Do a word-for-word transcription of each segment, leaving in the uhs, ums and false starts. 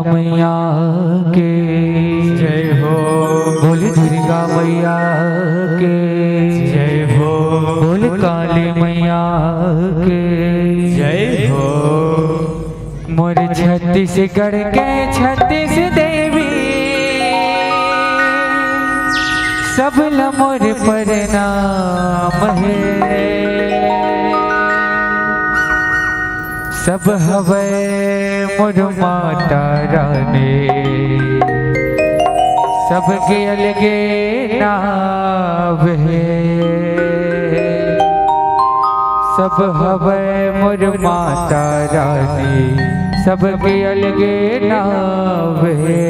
मैया के जय हो। बोल दुर्गा मैया के जय हो। बोल काली मैया के जय हो। मोर छत्तीसगढ़ के छत्तीस देवी, सब ल मोर प्रणाम हे। सब हवय मोर माता रानी, सबके अलगे नाव हे। सब हवय मोर माता रानी, सबके अलगे नाव हे।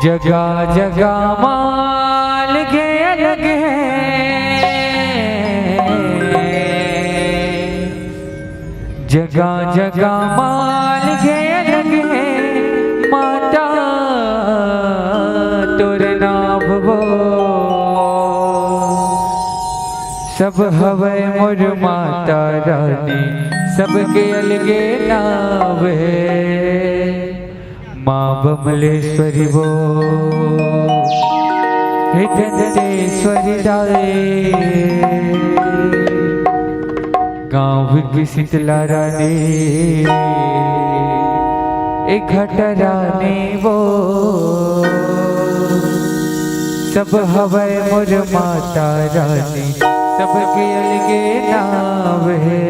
जगा जगा माल के अलगे, जगा जगा माल के अलगे, माता तोर नाव वो। सब हवय मोर माता रानी, सबके अलगे नाव हे। माँ बमलेश्वरी वो, हे दंतेश्वरी दाई, गाँव की शीतला रानी, ए घट रानी वो। सब हवय मोर माता रानी, सबके अलगे नाव हे।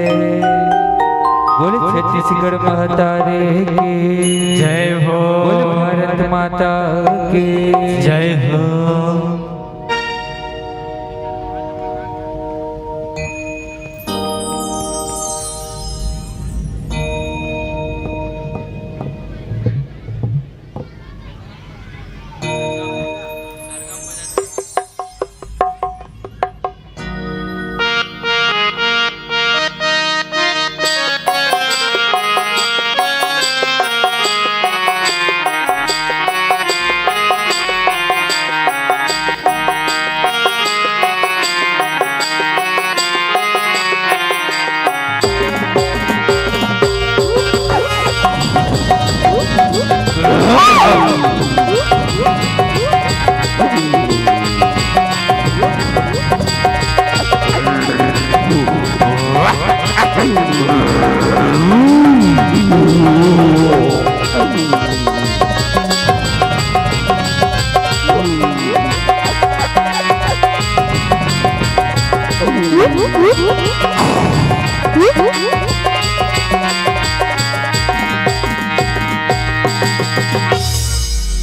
बोल छत्तीसगढ़ महतारी की जय हो। बोल भारत माता की जय हो।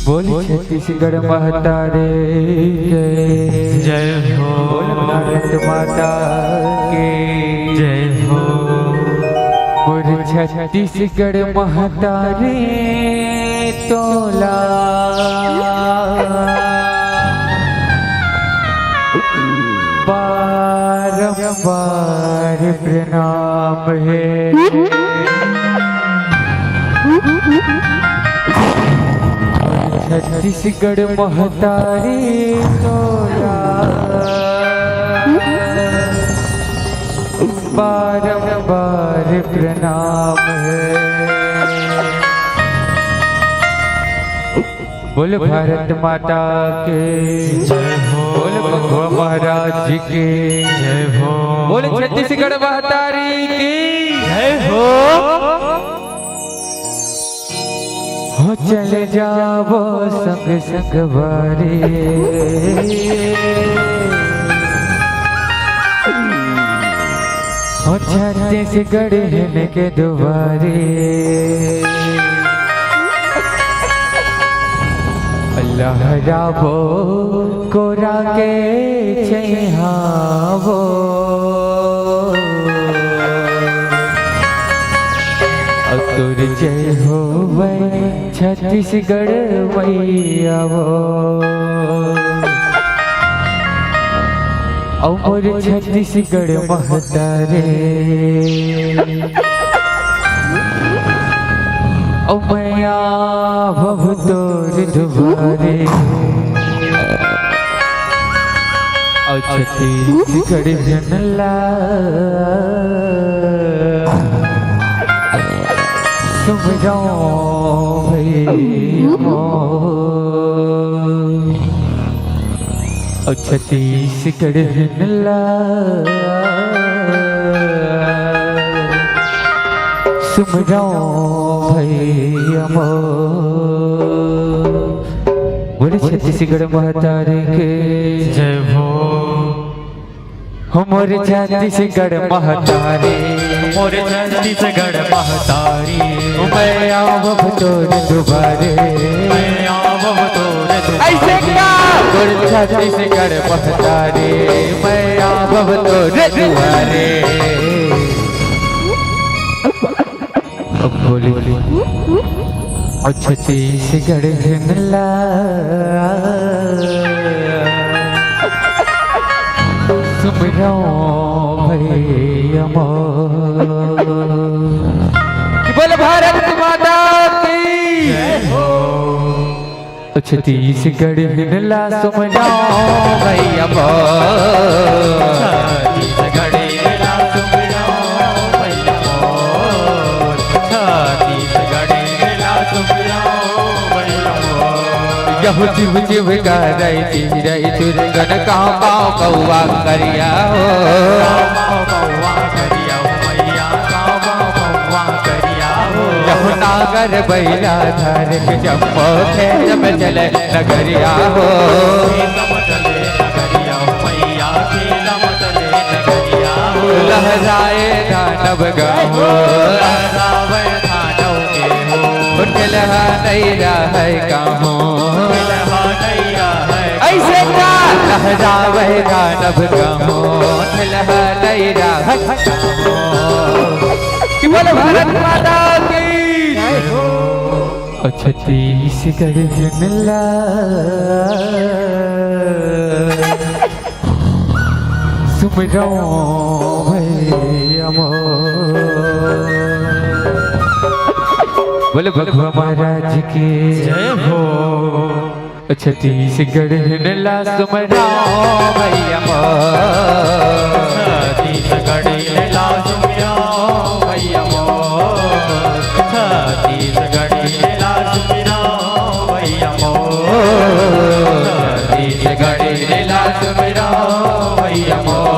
बोल छत्तीसगढ़ महतारी के जय हो। बोल भारत माता के जय हो। बोल छत्तीसगढ़ महतारी तोला बारंबार प्रणाम हे। छत्तीसगढ़ महतारी तोला बारंबार प्रणाम हे। बोल भारत माता के जय हो। बोल भगवा महाराज जी के जय हो। बोल छत्तीसगढ़ महतारी की जय हो। हो चले जावो संग संगवारी, हो छत्तीसगढ़ हिन के दुआरी। लहरावो कोरा के छैहावो, अउ तोर जय होवय छत्तीसगढ़ मइया वो। अउ मोर छत्तीसगढ़ महतारी, अउ मइया बहू तोर दुआरी। अउ छत्तीसगढ़ जनला सुमरौं भैया मोर, अउ छत्तीसगढ़ हिन ला सुमरौं भैया मोर। बोले छत्तीसगढ़ महतारी के जय हो। हो मोर छत्तीसगढ़ महतारी, मोर छत्तीसगढ़ महतारी, मैं आवब तोर दुआरे। मैं आवब तोर दुआरे। ऐसे का? मोर छत्तीसगढ़ महतारी, मैं आवब तोर दुआरे। अब बोली, अउ छत्तीसगढ़ हिन ला सुमरौं भैया मोर। बोल भारत माता की। अउ छत्तीसगढ़ हिन ला सुमरौं भैया मोर। छत्तीसगढ़ हिन ला सुमरौं भैया मोर। छत्तीसगढ़ हिन ला सुमरौं भैया मोर। यहू चिव चिव करई चिरई चुरंगन काव काव कौवा करिया हो। काव काव कौवा करिया हो मैया, काव काव कौवा करिया हो। यहू नांगर बइला धर के जम्मो खेत में चले नगरिया हो। खेत में चले नगरिया हो मैया, खेत में चले नगरिया हो। लहराए दानव गाँव। लहराए दानव के हो। उठलहा नैरा है गाँव। उठलहा नैरा है। ऐसे का? लहराए दानव गाँव। उठलहा नैरा है गाँव। कि बोले भारत माता की। अउ छत्तीसगढ़ हिन ला सुमरौं भैया मोर। बोले भगवा महाराज की जय हो। छत्तीसगढ़ हिन ला सुमरौं भैया मोर। छत्तीसगढ़ हिन ला सुमरौं भैया मोर। छत्तीसगढ़ हिन ला सुमरौं भैया मोर। छत्तीसगढ़ हिन ला सुमरौं भैया मोर।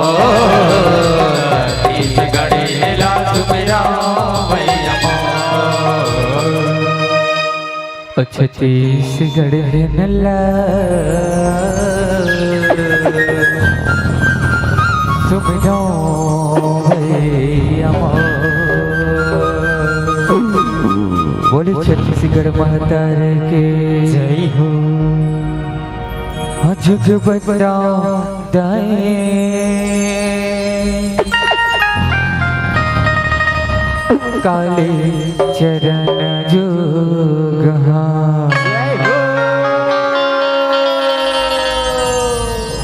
छत्तीसगढ़ हिन ला सुमरौं भैया मोर। अउ छत्तीसगढ़ हिन ला सुमरौं भैया मोर। बोले छत्तीसगढ़ महतारी के जय हो। हाँ, झुक बंदौं दाई काली चरण जुग हाँ।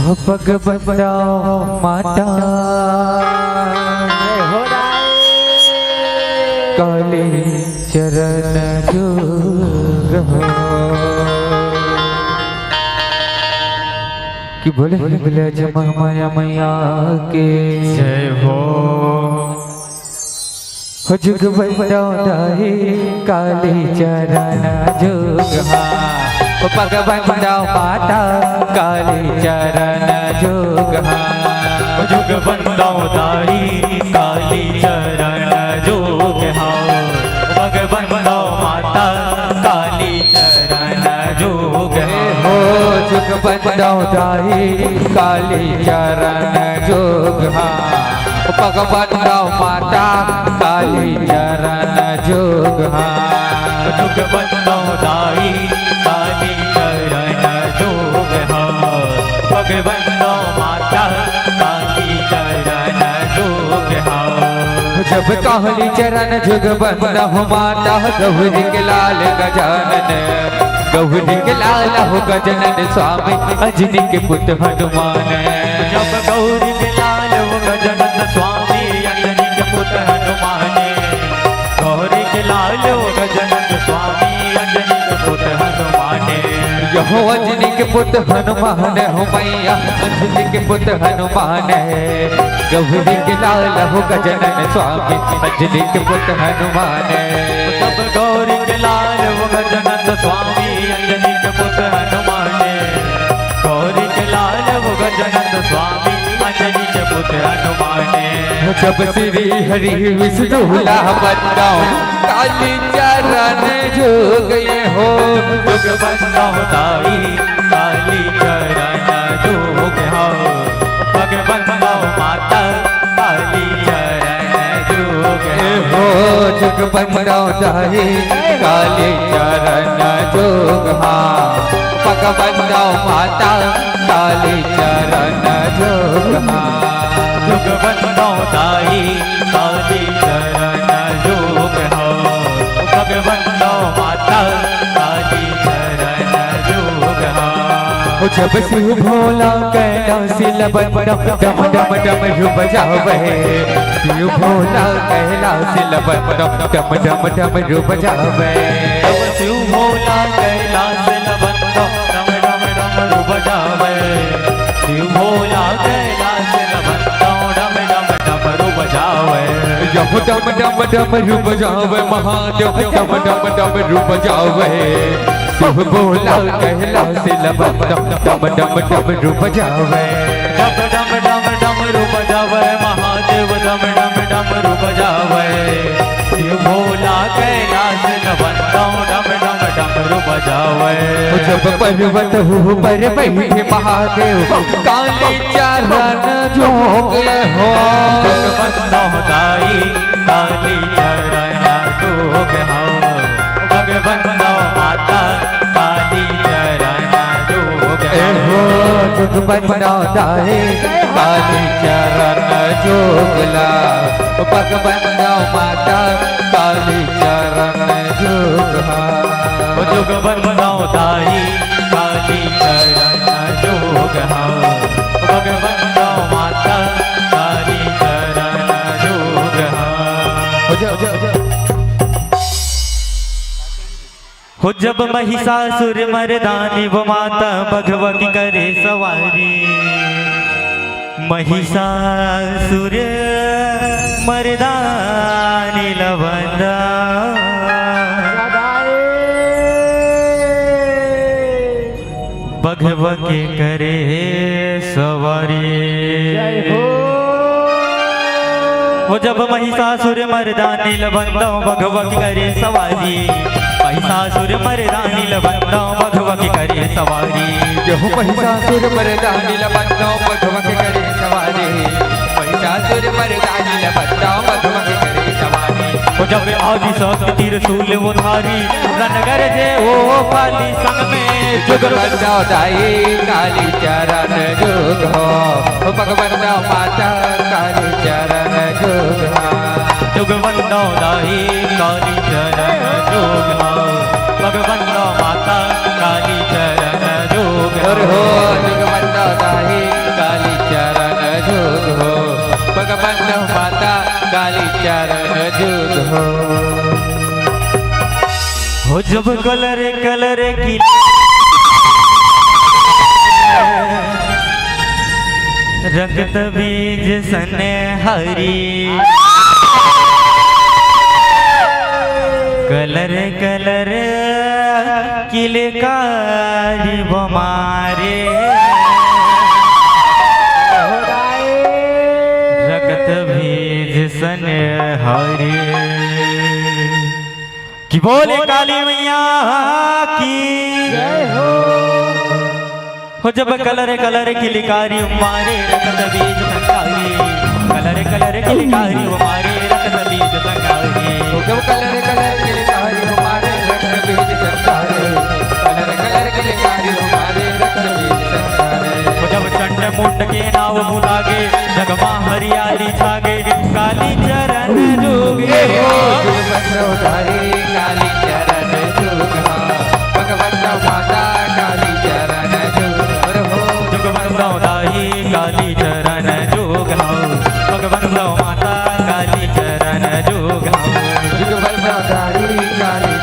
हो पग बंदौं माता काली चरण जुग हाँ। कि बोले हिंगलाज महामाया मैया के जय हो। हो जुग बंदौं दाई काली चरण जुग हाँ। हो पग बंदौं माता काली चरण जुग हाँ। हो जुग बंदौं दाई काली चरण जुग हाँ। पग बंदौं माता काली चरण जुग हाँ। हो जुग बंदौं दाई काली चरण जुग हाँ। पग बंदौं माता काली चरण जुग हाँ। जुग बंदौं दाई काली चरण जुग हाँ। पग बंदौं माता काली चरण जुग हाँ। जब काली चरण जुग बंदौं माता गौरी के लाल गजानन। गौरी के लाल हो गजानन स्वामी अंजनी के पुत हनुमान। जब गौरी के लाल हो गजानन स्वामी अंजनी के पुत हनुमान। गौरी के लाल हो गजानन स्वामी अंजनी के पुत हनुमान। यहो अंजनी के पुत हनुमान हो मैया अंजनी के पुत हनुमान। गौरी के लाल हो गजानन स्वामी अंजनी के पुत हनुमान। जब गौरी के लाल वो गजानंद स्वामी, अंजनी के पुत्र हनुमाने। गौरी के लाल वो गजानंद स्वामी, अंजनी के पुत्र हनुमाने। जब श्री हरि विष्णु ला बंदव, काली चरण जोग ये हो। जुग बंदव दाई, काली चरण जोग हो। पग बंदव माता, काली चरण जोग हो। ए हो, जुग बंदव दाई, काली चरण जोग हा। पग बंदव माता, काली चरण जोग हा। जुग बंदव दाई, काली चरण जोग हा। पग बंदव माता, काली चरण जोग हा। ओ जब शिव भोला कैलाश लबंदम, डम डम डमरू बजावे। शिव भोला कैलाश लबंदम, डम डम डमरू बजावे। जब शिव भोला कैलाश लबंदम, डम डम डमरू बजावे। शिव भोला कैलाश लबंदम, डम डम डमरू बजावे। जब डम डम डमरू बजावे, महादेव डम डम डमरू बजावे। शिव भोला कैलाश लबंदम, डम डम डमरू बजावे। डम डम डम डमरू बजावे, महादेव डम डम डमरू बजावे। शिव भोला कैलाश लबंदम, डम डम डमरू बजावे। जब पर्वत ऊपर बैठे महादेव, काली चरण जोग हो। जुग बंदव दाई, काली चरण जोग हो। पग बंदव माता, काली चरण जोग हो। ए हो, जुग बंदव दाई, काली चरण जोग ला। पग बंदव माता, काली चरण जोग हा। ओ जुग बंदव दाई, काली चरण जोग हा। पग बंदव माता, काली चरण जोग हा। हो जा, हो जा, हो जा। हो जब महिषासुर मरदानी वो माता बघवा के करे सवारी। महिषासुर मरदानी लबंदव बघवा के करे सवारी। जय हो। हो जब महिषासुर मरदानी लबंदव बघवा के करे सवारी। महिषासुर मरदानी लबंदव बघवा के करे सवारी। जय हो महिषासुर मरदानी लबंदव बघवा के करे सवारी। महिषासुर मरदानी लबंदव बघवा के करे सवारी। हो जब आदि शक्ति त्रिशूल वो धारी, रन गरजे ओ काली संग में जुग बंदव दाई काली चरण जोग हो। ओ पग बंदव माता काली चरण जोग हो। जुग बंदव दाई काली चरण जोग हो। पग बंदव माता काली चरण जोग हो। हो जुग बंदव दाई काली चरण जोग हो। पग बंदव माता काली चरण जोग हो। हो जब कलर कलर की रक्त बीज सन हरी। कलर कलर किलकारी बमारे। रक्त बीज सन हरी। कि बोले काली मैया की जय हो। हो जब कलर कलर किलकारी मारे रक्त बीज संघारी। कलर कलर किलकारी मारे रक्त बीज संघारी। हो जब कलर कलर किलकारी मारे रक्त बीज संघारी। कलर कलर किलकारी मारे रक्त बीज संघारी। हो जब चंड मुंड के नाव भुलागे, जगमा हरियाली छागे, काली चरण जोगे हो। जुग बंदव दाई काली चरण जोग हा। पग बंदव माता काली चरण जोग हो। जुग बंदव दाई काली चरण जोग हा। पग बंदव माता काली चरण जोग हा। जुग बंदव दाई काली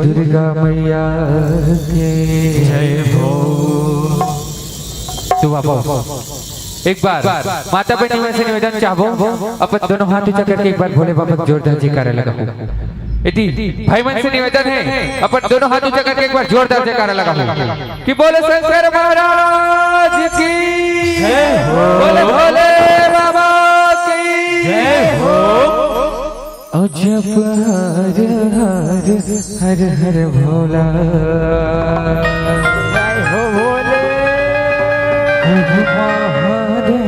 दुर्गा मैया के जय हो। तो बाबा, एक बार माता बहिनी मन से निवेदन चाहबो, अपन दोनों हाथ ऊंचा करके एक बार भोले बाबा के जोरदार जयकारा लगाओ। यदि भाई मन से निवेदन है, अपन दोनों हाथ ऊंचा करके एक बार जोरदार जयकारा लगाओ कि बोले शंकर महाराज की जय हो। बोले भोले बाबा की जय हो। अजब हर हर हर हर भोला। जय हो भोले। हर महादेव।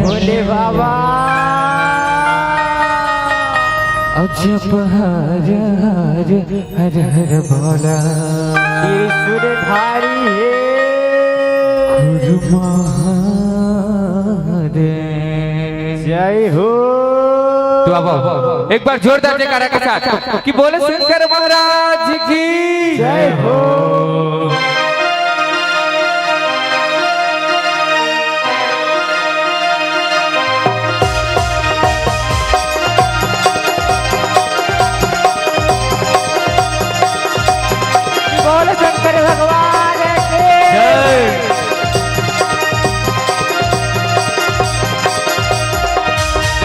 भोले बाबा। अजब हर हर हर हर भोला। त्रिशूलधारी हे। गुरु महादेव। जय हो। तो अब एक बार जोरदार जयकारा के साथ कि बोले शंकर महाराज की जय हो। बोल शंकर भगवान की जय।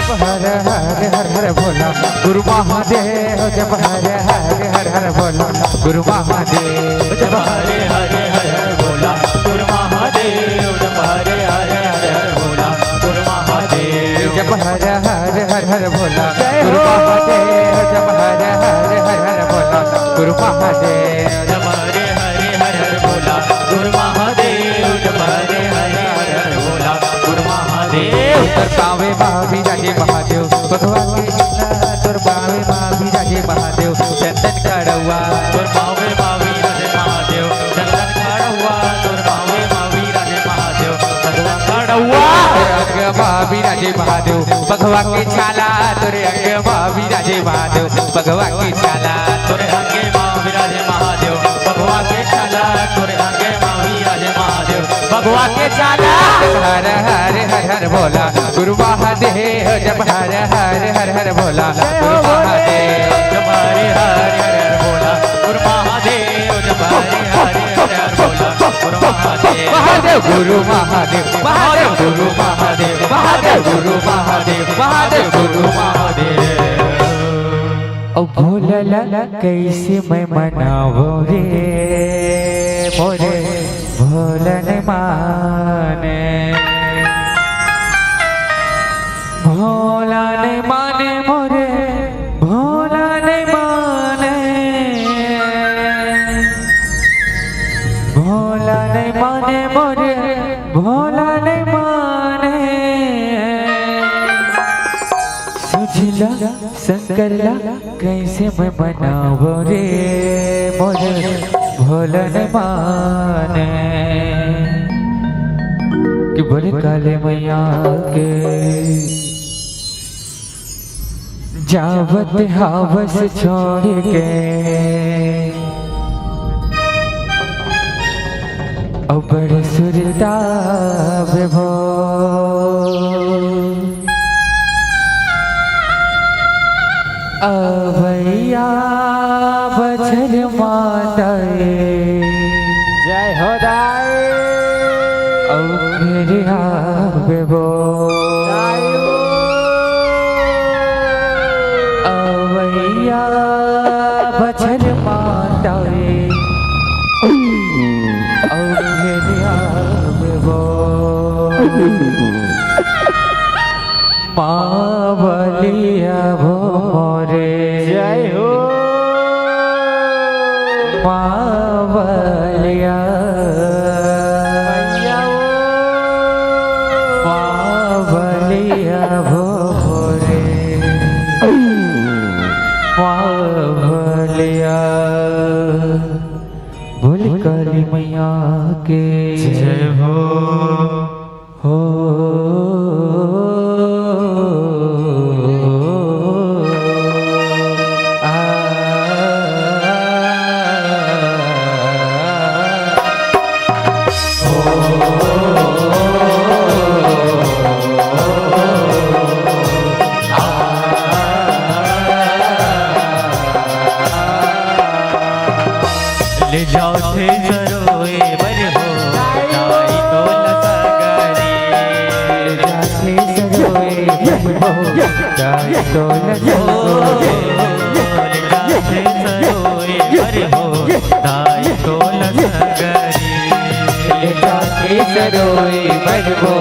जप हर हर हर हर भोला गुरु महादेव, जप हर हर हर हर भोला गुरु महादेव, जप हर हर हर हर भोला गुरु महादेव, जप हर हर हर हर भोला गुरु महादेव। जप हर हर हर हर भोला गुरु महादेव, जप हर हर हर हर भोला गुरु महादेव। जप हर हर हर हर भोला गुरु महादेव, जप हर हर हर हर भोला गुरु महादेव। तोर पावे मा विराजे महादेव, बघवा के छाला तोर पावे मा विराजे महादेव, चंदन कड़ौआ तोर पावे मा विराजे महादेव, चंदन कड़ौआ तोर पावे मा विराजे महादेव, चंदन कड़ौआ। तोर अंग मा विराजे महादेव, बघवा के छाला तोर अंग मा विराजे महादेव, बघवा के छाला तोर अंग मा विराजे महादेव, बघवा के छाला तोर अंग मा विराजे महादेव, बघवा के छाला। जप हर हर हर हर भोला गुरु महादेव, जप हर हर हर हर भोला गुरु महादेव। जप हर हर हर हर भोला गुरु महादेव, जप हर हर हर हर भोला गुरु महादेव। महादेव गुरु महादेव, महादेव गुरु महादेव, महादेव गुरु महादेव, महादेव गुरु महादेव। ओ भोला ला कइसे मैं मनावों रे मोरे भोला नइ माने। भोला नइ माने मोरे, भोला नइ माने। भोला नइ माने मोरे, भोला नइ माने। सुझला शंकर ला कइसे मैं मनावों रे मोर भोला नइ माने। कि बोले काली मैया के जावत हवस छोड़ के अउ बड़ सुरता विभोर। अवइया बछर माता ए। जय हो दाई। अउ फेर आबे वो। दाई। अवइया बछर माता ए। अउ फेर आबे वो। मावलिया भो मोरे। जय हो। मावलिया। मैया हो। मावलिया भो मोरे। मावलिया। बोल काली मैया के जय हो। हो। आ। सरोए बर हो, दाई तोला सगरी। ले जाथे सरोए बर हो, दाई तोला सगरी। ले जाथे सरोए बर हो, दाई तोला सगरी। ले जाथे सरोए बर हो,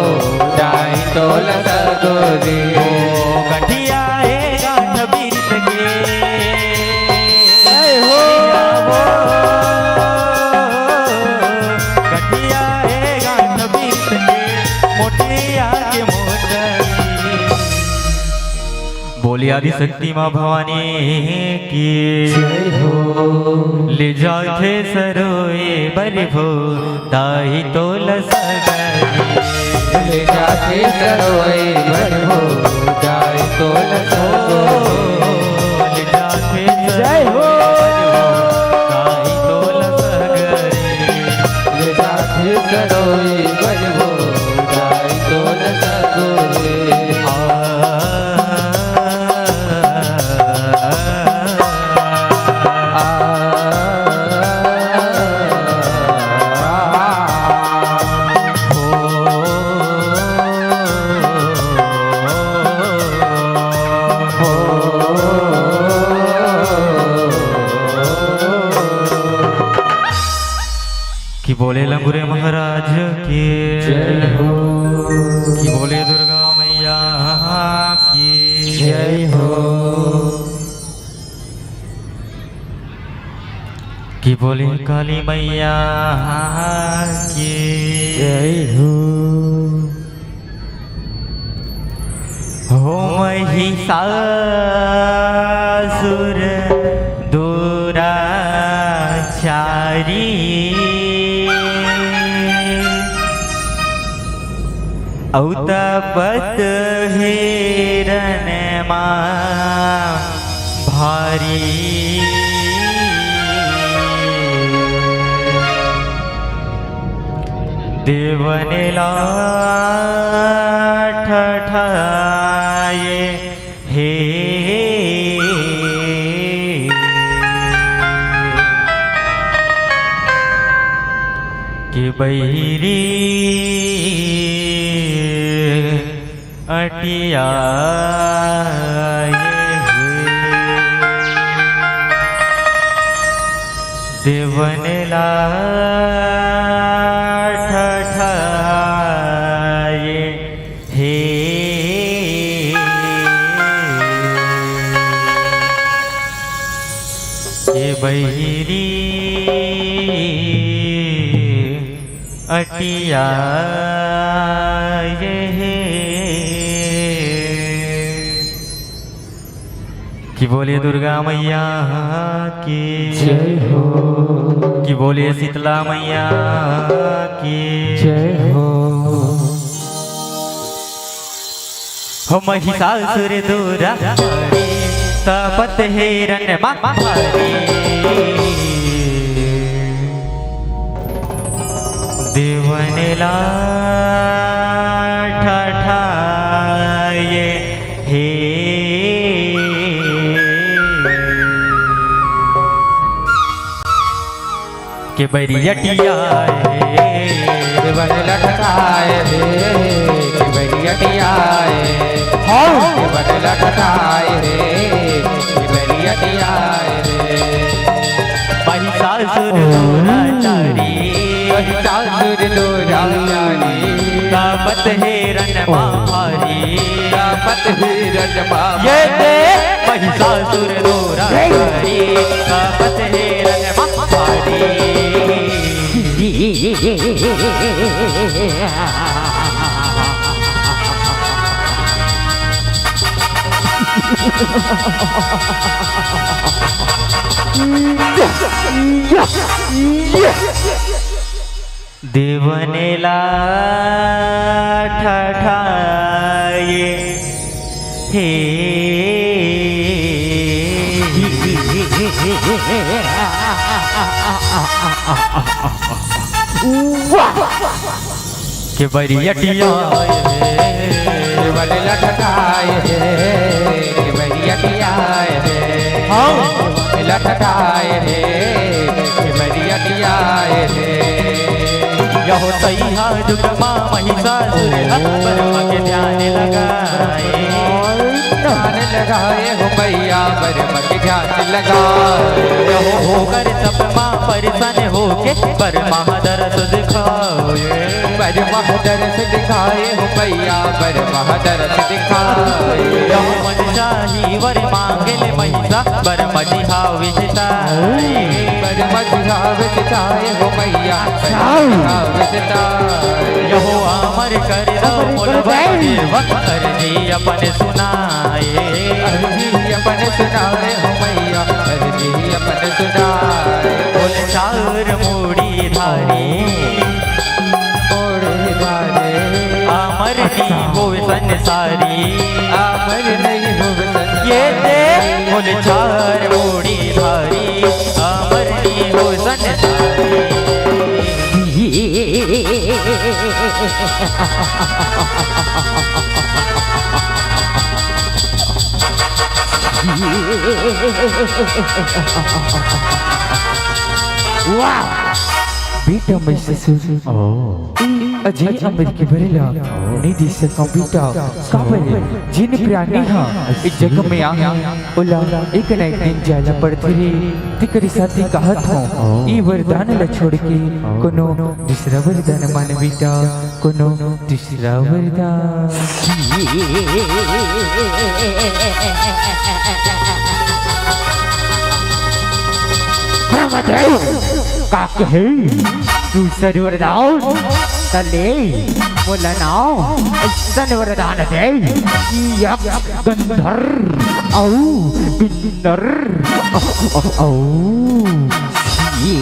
दाई तोला सगरी। ओ गठिया हे गांठ बिरित के। जय हो। गठिया हे गांठ बिरित के, मोटिया के मोटरी। बोलिए आदिशक्ति माँ भवानी की। जय हो। ले जाथे सरोए बर हो, दाई तोला सगरी। ले जाथे सरोए बर हो, दाई तोला सगरी। ले जाथे जय हो। सरोए बर हो, दाई तोला सगरी। ले जाथे सरोए बर हो, दाई तोला सगरी। आ, कि बोले लंगुरे महाराज की। जय हो। कि बोले दुर्गा मैया की। जय हो। कि बोले काली मैया की। जय हो। हो महिषासुर दुराचारी, अउ तपत हिरन मा भारी। देवन ला ठठाए हे। के बहिरी अटियाए हे। देवन ला ठठाए हे। के बहिरी अटियाए हे। कि बोले दुर्गा मैया की। जय हो। कि बोले शीतला मैया की। जय हो। हो महिषासुर दुराचारी, तपत हिरन मा भारी। देवन ला ठठाए हे। के बहिरी अटियाए हे। देवन ला ठठाए हे, के बहिरी अटियाए हे। हाँ। देवन ला ठठाए हे, के बहिरी अटियाए हे। महिषासुर दुराचारी। महिषासुर दुराचारी। तपत हिरन मा भारी। तपत हिरन मा ये दे महिषासुर दुराचारी। तपत हिरन मा भारी। देवन ला ठठाए हे। के बहिरी अटियाए हे। देवन ला ठठाए हे, के बहिरी अटियाए हे। हाँ। ला ठठाए हे, के बहिरी अटियाए हे। कहो तइहा जुग मा महिषासुर ह, बर्मा के ध्यान लगाए। ध्यान लगाए हो मैया, बर्मा के ध्यान लगाए। कहो होकर तप मा प्रसन्न होके, बर्मा दरस दिखाए। बर्मा दरस दिखाए हो मैया, बर्मा दरस दिखाए। कहो मन चाही वर मांगे ले महिषा, बर्मा जी हावे जिताए। बर्मा जी हावे जिताए हो मैया, बर्मा जी हावे जिताए। यहो अमर कर दो मोला बलदेव, अर्जी अपन सुनाए। अर्जी अपन सुनाए हो मैया, अर्जी अपन सुनाए। बोले चार मुड़ी धारी, मुड़ी धारी। अमर नहीं होवे संसारी। अमर नहीं होवे संसारी। ये दे बोले चार मुड़ी धारी, अमर नहीं होवे संसारी। वाह! बेटा महिषासुर, अजय अमर के बरेला नहीं दे सकंव बेटा, काबर जिन प्राणी हा इस जग में आ, ओला एक न एक दिन जाय ला पड़थे रे। तेकरे सेती कहत हंव, ई वरदान ला छोड़ के कोनो दूसरा वरदान मांग बेटा, कोनो दूसरा वरदान। ब्रह्मदेव, का कहे? दूसर वरदान त ले, मोला नाव अइसन वरदान दे, यक्ष, गंधर्व अउ किन्नर अउ ये।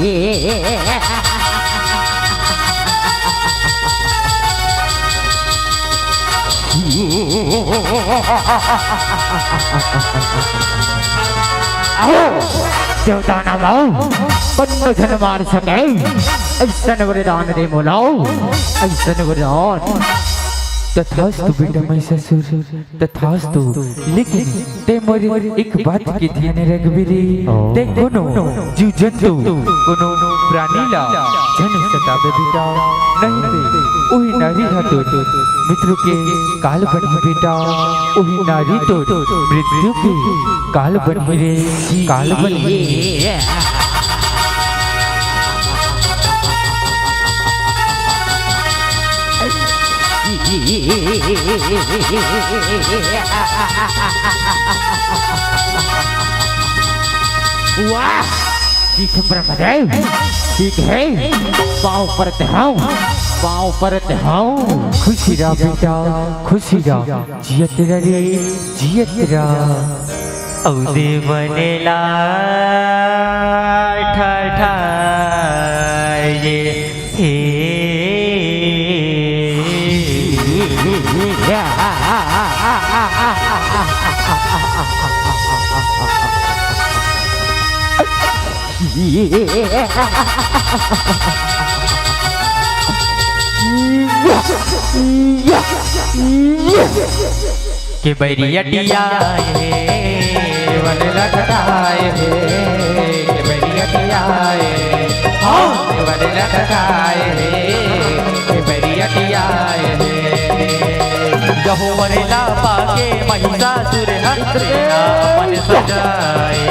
आओ, देवदानव आओ, कोनो झन मार सके, अइसन वरदान दे मोला, अइसन वरदान। तथास्तु बेटा महिषासुर, तथास्तु। लेकिन तैं मोर एक बात के ध्यान रखबे रे, तैं कोनो जीव जंतु, कोनो प्राणी ला झन सताबे बेटा, नहीं ते उही नारी हा तोर मृत्यु के काल बनही बेटा, उही नारी तोर मृत्यु के काल बनही रे, काल बनही। वाह! ठीक है ब्रह्मदेव, ठीक है, पाँव परत हंव, पाँव परत हंव। खुशी रह बेटा, खुशी रह, जियत रह रे, जियत रह। अउ दे बने ला ठठाए हे। के बैरियटिया हे, वन लटकाए हे, के बैरियटिया हे, हाँ, वन लटकाए हे, के बैरियटिया हे। जहो वरला पाके महिषासुर ह, सेना अपन सजाए।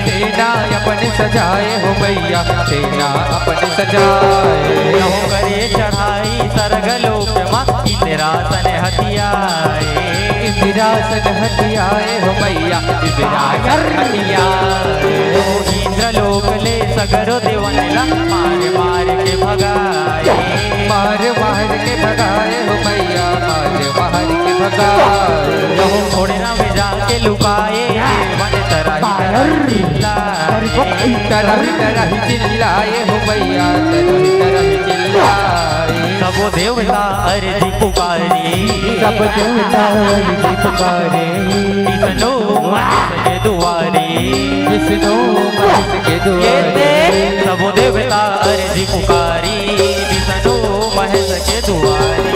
सेना अपन सजाए हो मैया, सेना अपन सजाए। जहो करे चढ़ाई सरग लोक मा, इंद्रासन हथियाए। इंद्रासन हथियाए हो मैया, इंद्रासन हथियाए। ओ इंद्रलोक ले सगरो देवन ला मार मार के भगाए। मार मार के भगाए हो मैया, मार मार के भगाए। जहो घोड़े ना में जाके लुकाए, देवन तरह तरह चिल्लाए। तरह तरह चिल्लाए हो मैया, तरह तरह चिल्लाए। सबो देवता अर्जी पुकारी, सब देवता अर्जी पुकारी। विष्णु महेश के दुआरी, विष्णु महेश के दुआरी। ये दे सबो देवता अर्जी पुकारी, विष्णु महेश के दुआरी।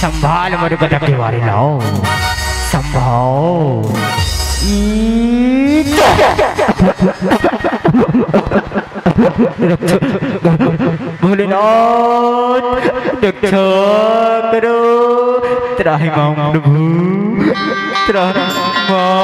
संभाल मोर बदक के वारी लाओ, संभाल। भोलेनाथ, रक्षा करो, त्राहि माम प्रभु, त्राहि माम।